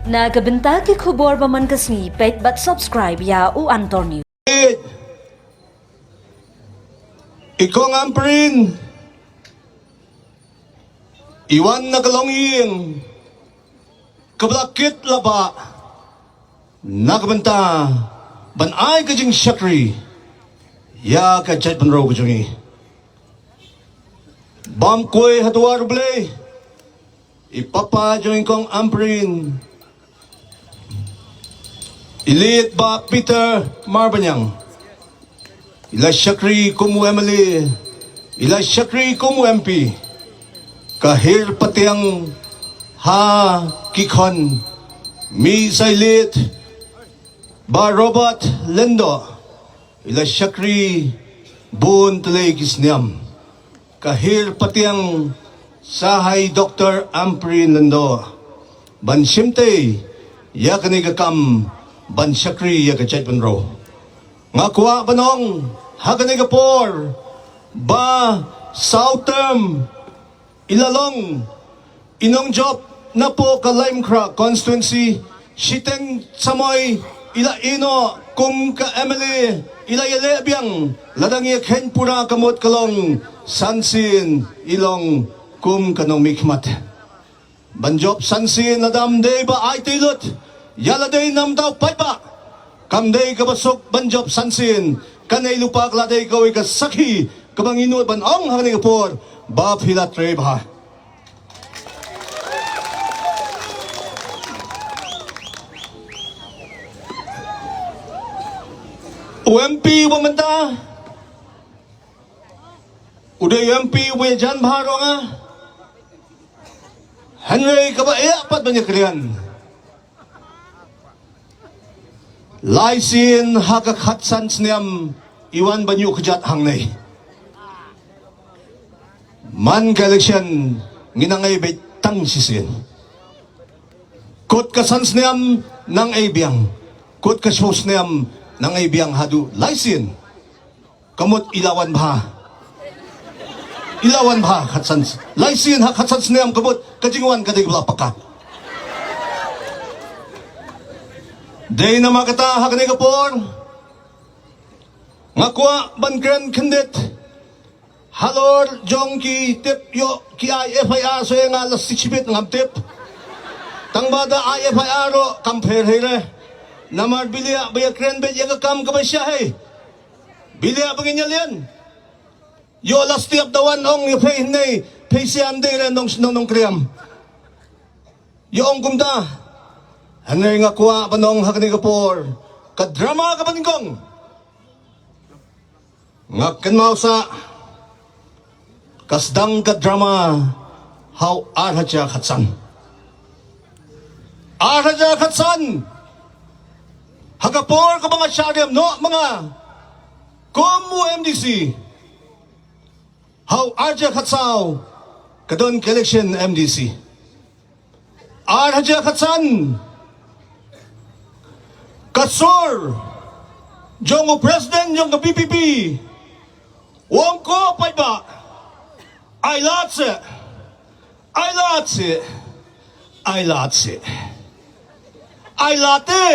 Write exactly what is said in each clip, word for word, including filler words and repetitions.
Na ka bynta ki khubor ba man ka sngi, peit bad subscribe ïa u Antor News. I Kong Ampareen i wan na ka longïing kaba la kit la bah na ka bynta ban ai ka jingshakri ïa ka jaitbynriew ka jong ngi. Bam kwai ha duwar U Blei, i papa jong i Kong Ampareen, i late Bah Peter Marbaniang, i la shakri kum u M L A, i la shakri kum u M P. Ka hiar patiang ha ki khon, mih sa i late Bah Robert Lyngdoh, i la shakri bun tylli ki snem. Ka hiar patiang sa ha i Doktor Ampareen Lyngdoh ban shimti ïa kane ka kam ban shakri ïa ka jaitbynriew. Nga kwah ban ong ha kane ka por ba saw term i la long i nongjop napoh ka Laitumkhrah constituency, shiteng samoi i la ïehnoh kum ka M L A, i la ïaleh biang, lada ngi kheiñ pura ka mut ka long san sien i long kum ka nongmihkhmat. Ban jop san sien lada ym dei ba ai tei lut ïa lade namar u paidbah, kam dei kaba suk ban jop san sien. Kane lypa ka la dei kawei ka sakhi kaba ngi nud ban ong ha kane ka por ba phi la trei bha. U M P uba mynta u dei u M P uba ïajan bha ruh nga. Hynrei kaba ïa pat ban ïakren, lai sien ha ka khatsan snem i wan ban ïuh kjat hangne. Man ka election ngi nang ai beit tang shisien. Kut ka san snem nang ai biang, kut ka saw snem nang ai biang, haduh lai sien ka mut i la wan bha. I la wan bha khatsan, lai sien ha khatsan snem ka mut ka jingwan ka dei kaba la paka. Dei namar kata ha kane ka por nga kwah ban kren khyndiat halor jong ki tip ïoh ki ai F I R, shu ïa nga la sixty bit ngam tip. Tang ba da ai F I R ruh kam pher hei re. Namar bilia ba ïakren beit ïa ka kam kaba sha hei. Bilia ba ngin ïa lian. Ïoh la step da wan ong ïa phi hynne, phi sian dei re nong nong nong kriam. Ïa ong kumta. Hynrei nga kwah ban ong ha kane ka por, ka drama kaba nyngkong nga kynmaw sa ka sdang ka drama ha u ar hajar khatsan. Ar hajar khatsan, ha ka por kaba nga shah riam noh ma nga kum u M D C, ha u ar hajar khatsaw ka don ka election M D C. Ar hajar khatsan, ka sur jong u president jong ka V P P u ong ko paidbah, ai lad seh, ai lad seh, ai lad seh, ai lad te,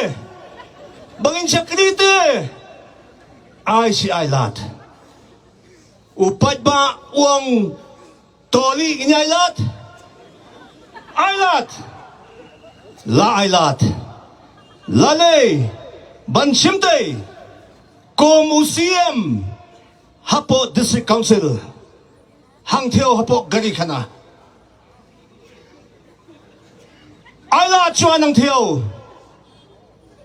ba ngin shakri te, ai shi ai lad. U paidbah u ong, to lei ngin ai lad, ai lad, la ai lad, la lei ban shimti kum u C M hapoh District Council, hangthiaw hapoh Garikhana. Ai lad shuwa nangthiaw,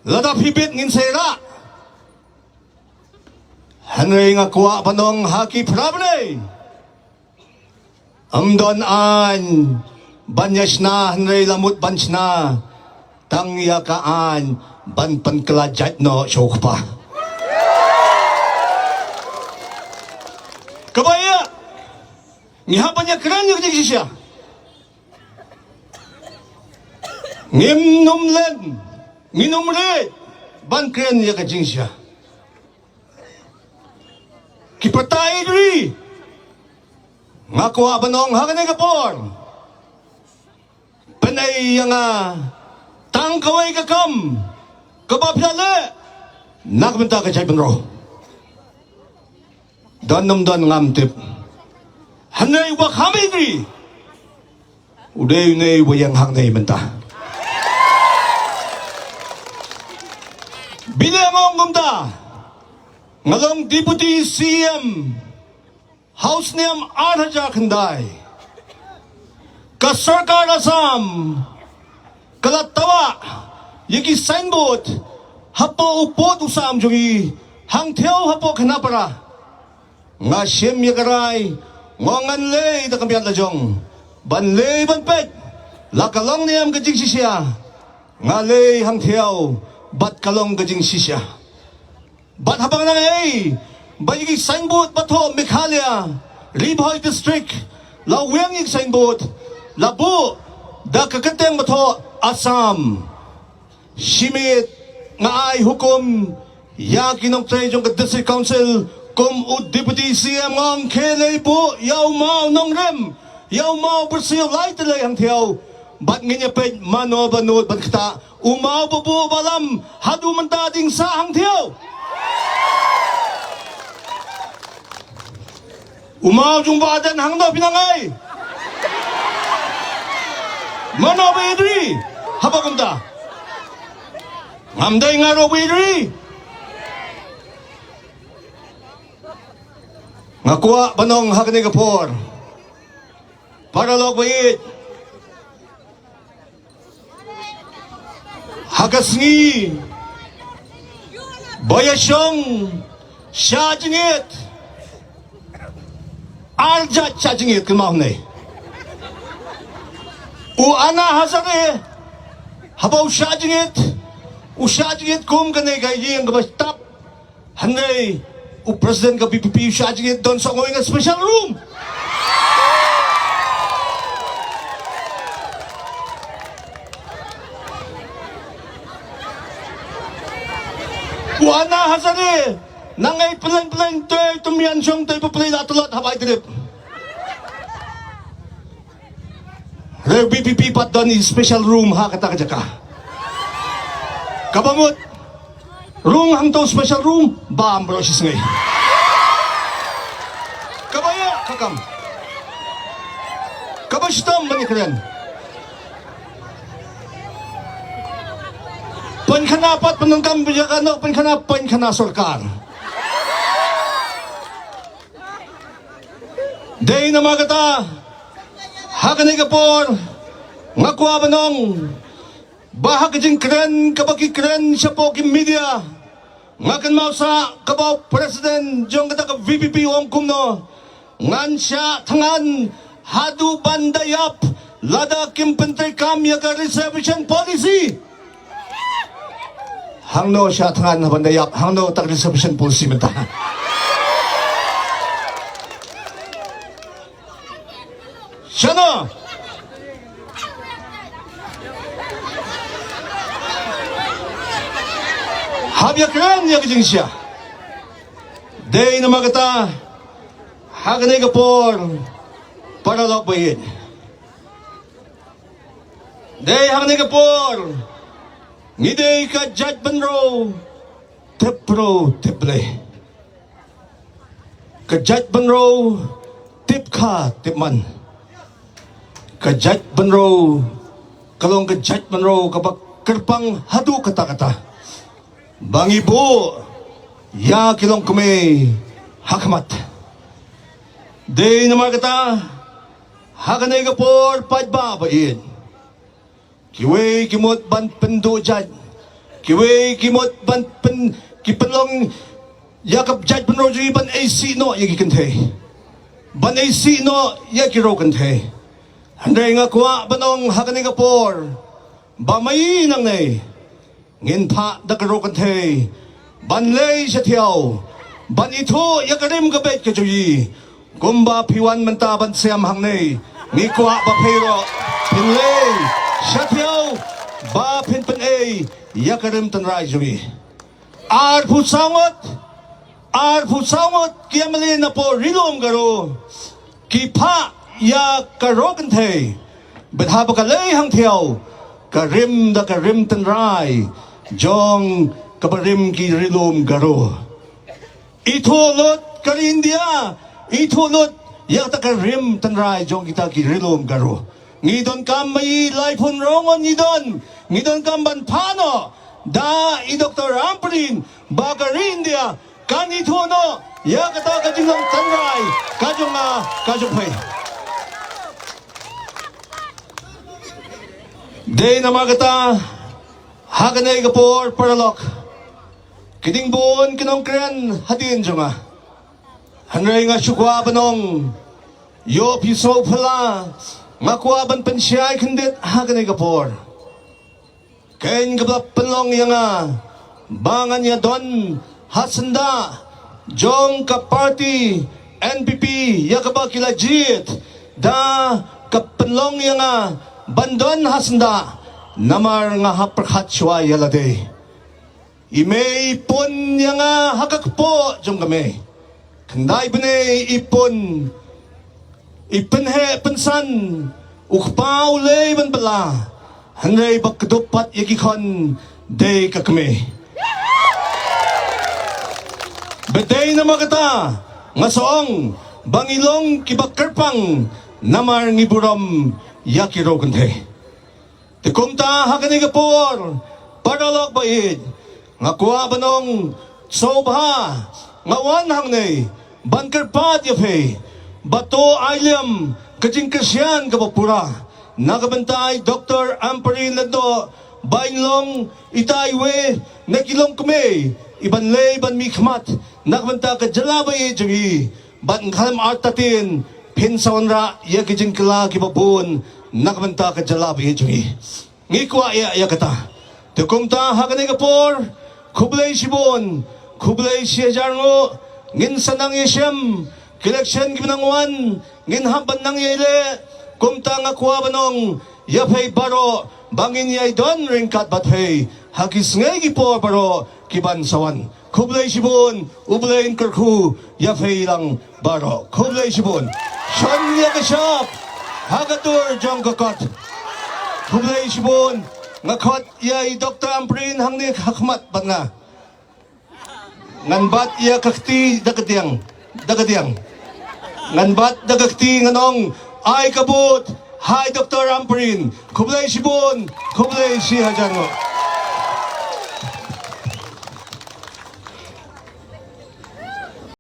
lada phi bit ngin sei rah. Hynrei nga kwah ban ong ha ki para bneng, ym don aiñ ban ïa shna, hynrei la mut ban shna tang ïa ka aiñ ban pynkylla jait noh sha u kpa. Kaba ïa ngi hap ban ïa kren ïa ka jingshisha. Ngim nym len, ngim nym rit ban kren ïa ka jingshisha. Ki paidbah ri, nga kwah ban ong ha kane ka por, pynei ïa nga Tang kawei ka kam kaba phi la leh na ka bynta ka jaitbynriew. Don ym don ngam tip. Hynrei uba kham ïeit ri u dei une uba ïeng hangne mynta. Bad nga ong kumta, nga long Deputy C M ha u snem ar hajar khyndai. Ka sorkar Assam ka la tawah ïa ki signboard hapoh u pud u sam jong ngi hangtei hapoh Khanapara. Nga shim ïa ka rai, nga ong ngan leit da ka miat la jong ban leit ban peit la ka long ne em ka jingshisha. Nga leit hangtei bad ka long ka jingshisha. Bad haba nga nang ei ba ïa ki signboard ba thoh Meghalaya, Ri Bhoi District, la weng ïa ki signboard la buh da ka kyrteng ba thoh Assam. Shimet nga ai hukum ïa ki nongtrei jong ka District Council kum u Deputy C M, nga ong khie leit buh ïa u maw nongrim, ïa u maw byrsiew lai tylli hangtei. Bad ngin ïa peit mano ba nud ban ktah. U maw ba buh ba lam haduh mynta dang sah hangtei. U maw jong Bah Ardent hangno phi nang ei? Mano ba ïeit ri haba kumta? Ngam dei nga ruh ba ïeit ri. Nga kwah ban ong ha kane ka por, paralok ba ïeit, ha ka sngi ba ïa shong shah jingit, ar jait shah jingit kynmaw ne. U Anna Hazare, haba u shah jingit, u shah jingit kum kane ka ïing kaba tap. Hynrei u president ka V P P u shah jingit don song ong ïa nga special room. U Anna Hazare nang ei pyleng pyleng te tum ïan shong te pyleng la tlot ha Baidrip. Re V P P pat don i special room ha kata ka jaka. Kaba mut rung hangto special room bam bro shi sngi. Kaba ïa ka kam, kaba shitom ban ïa kren. Pynkhana pat pyndonkam ba ïa ka no pynkhana pynkhana sorkar. Dei namar kata ha kane ka por nga kwah ban ong ba ha ka jingkren kaba ki kren shapoh ki media, nga kynmaw sa kaba u president jong kata ka V P P u ong kumno, ngan shah thngan haduh ban da ïap lada kim pyntreikam ïa ka reservation policy. Hangno shah thngan ban da ïap, hangno tak reservation policy mynta? Shano? Hap ïa kren ïa ka jingshisha. Dei namar kata ha kane ka por, paralok ba ïeit, dei ha kane ka por ngi dei ka jaitbynriew tip bro tip Blei. Ka jaitbynriew tip kha tip man. Ka jaitbynriew ka long ka jaitbynriew kaba kyrpang haduh katta katta ba ngi buh ïa ki longkmie ha khmat. Dei namar kata ha kane ka por paidbah ba ïeit, kiwei ki mut ban pynduh jait, kiwei ki mut ban pyn, ki pynlong ïa ka jaitbynriew jong ngi ban isih noh ïa ki kynthei, ban isih noh ïa ki riew kynthei. Hynrei nga kwah ban ong ha kane ka por ba ma i nangne ngin phah da ka riew kynthei ban leit sha thiaw ban ithuh ïa ka rim ka beit ka jong i. Kumba phi wan mynta ban sem hangne, ngi kwah ba phi ruh phin leit sha thiaw ba phin pynei ïa ka rim tynrai jong i. Arphew saw ngut, arphew saw ngut ki M L A na poh Ri Lum Garo ki phah ïa ka riew kynthei. Bad haba ka leit hangthiaw ka rim da ka rim tynrai jong kaba rim ki ri lum Garo. Ithuh lut ka ri India, ithuh lut ïa kata ka rim tynrai jong kita ki ri lum Garo. Ngi donkam ba i laiphew ngut ngi don, ngi donkam ban phah noh da i Doctor Ampareen ba ka ri India kan ithuh noh ïa kata ka jinglong tynrai ka jong nga, ka jong phi. Dei namar kata, ha kane ka por paralok, ki ding bun ki nongkren hadien jong nga. Hynrei nga shu kwah ban ong, ïoh phi sngewphylla, nga kwah ban pynshai khyndiat ha kane ka por. Kein kaba pynlong ïa nga ba ngan ïa don ha syndah jong ka party N P P ïa kaba ki la jied, da ka pynlong ïa nga ban don ha syndah namar nga hap pyrkhat shuwa ïa lade. I mei i pun ïa nga ha ka kpoh jong ka mei. Khyndai bnai i pun, i pynheh pynsan, u kpa u leh ban bylla, hynrei ba kdup pat ïa ki khun dei ka kmie. Ba dei namar kata nga sa ong ba ngi long kiba kyrpang namar ngi burom ïa ki riew kynthei. Te kumta ha kane ka por, paralok ba ïeit, nga kwah ban ong sngewbha nga wan hangne ban kyrpad ïa phi ba to ai lem ka jingkyrshan kaba pura na ka bynta i Doctor Ampareen Lyngdoh, ba in long itai iwei na ki longkmie iban leh ban mihkhmat na ka bynta ka jylla ba ïeit jong i. Bad ngam artatien phin sa wanrah ïa ki jingkylla kiba bun na ka bynta ka jylla ba ïeit jong i. Ngi kwah ïa, ïa kata. Te kumta ha kane ka por, khublei shibun, khublei shihajar nguh, ngin sa nang ïashem, ki election kiba nang wan ngin hap ban nang ïai leh. Kumta nga kwah ban ong ïa phi baroh ba ngin ïai don ryngkat bad phi ha ki sngi ki por baroh kiban sa wan. Khublei shibun, U Blei un kyrkhu ïa phi lang baroh. Khublei shibun. Shon ïa ka shap ha ka dur jong ka kot. Khublei shibun. Nga khot ïa i Doctor Ampareen hangne ha khmat bad nga. Ngan bat ïa ka kti da ka diang, da ka diang. Ngan bat da ka kti, ngan ong ai ka vote ha i Doctor Ampareen. Khublei shibun, khublei shihajar nguh.